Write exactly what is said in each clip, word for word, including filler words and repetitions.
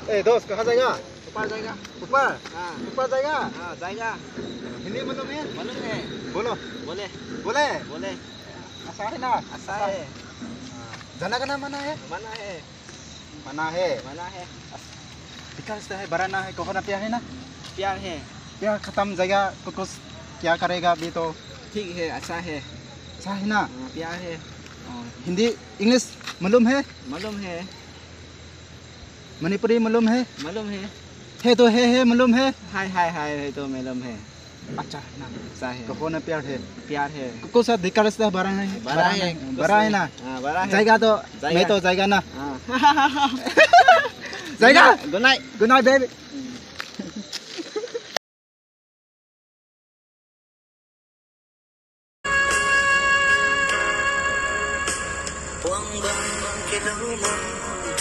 ए दोस्त, कहाँ जाएगा? ऊपर जाएगा। ऊपर? हाँ। ऊपर जाएगा? हाँ, जाएगा। हिंदी मालूम है? मालूम है। बोलो। बोले। बोले? बोले। अच्छा है ना? अच्छा है। हाँ। जाना का ना मना है? मना है। मना है। मना है। धिक्कार से है, बड़ा ना है, कहो ना प्यार है ना? प्यार है। प्यार खत्म जाएगा, कुछ क्या करेगा अभी तो? ठीक है, अच्छा है। अच्छा है ना? हाँ, प्यार है। हिंदी, इंग्लिश मालूम है? मालूम है। मणिपुरी मालूम है? मालूम है। है तो है, है मालूम है? हाय, हाय, हाय, है तो मालूम है। अच्छा है ना? अच्छा है। कहो ना प्यार है। प्यार है। कुछ अधिकार से बड़ा है। बड़ा है। बड़ा है ना? हाँ, बड़ा है। जाएगा तो, जाएगा। मैं तो जाएगा ना? हाँ। जाएगा? Good night। Good night, baby। Puang bang kilou mun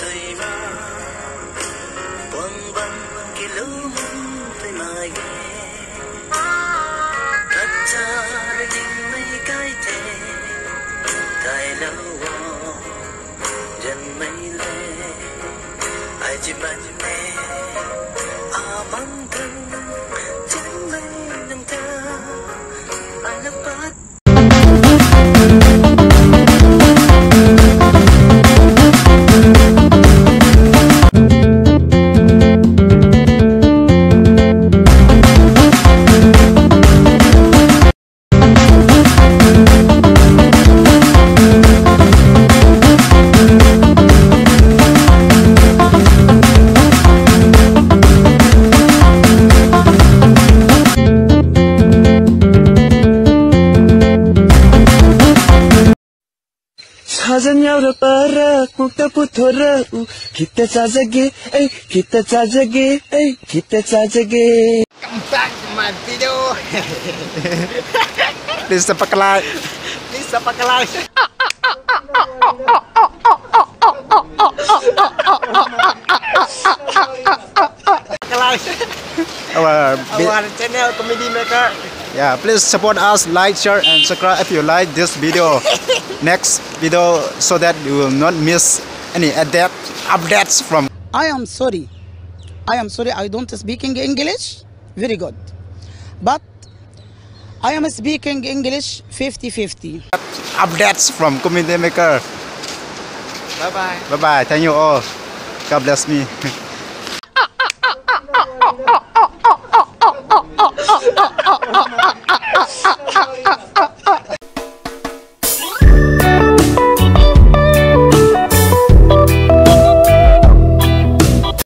tei ma, puang bang kilou mun tei mai ge. Kacha ri ding mei kai te, kai lou o, jan mei le, ai ji ban ne, a bang tang, jan mei nang ta, ai lak pat. Sajan yau ra para, mukta puthora u, kita saja ge, ei, kita saja ge, ei, kita saja ge. Come back to my video. Please subscribe. Please subscribe. Our, our channel Comedy Maker. Yeah, please support us, like, share, and subscribe if you like this video. Next video, so that you will not miss any update, updates from. I am sorry. I am sorry. I don't speaking English very good, but I am speaking English fifty fifty. Updates from Comedy Maker. Bye bye. Bye bye. Thank you all. God bless me.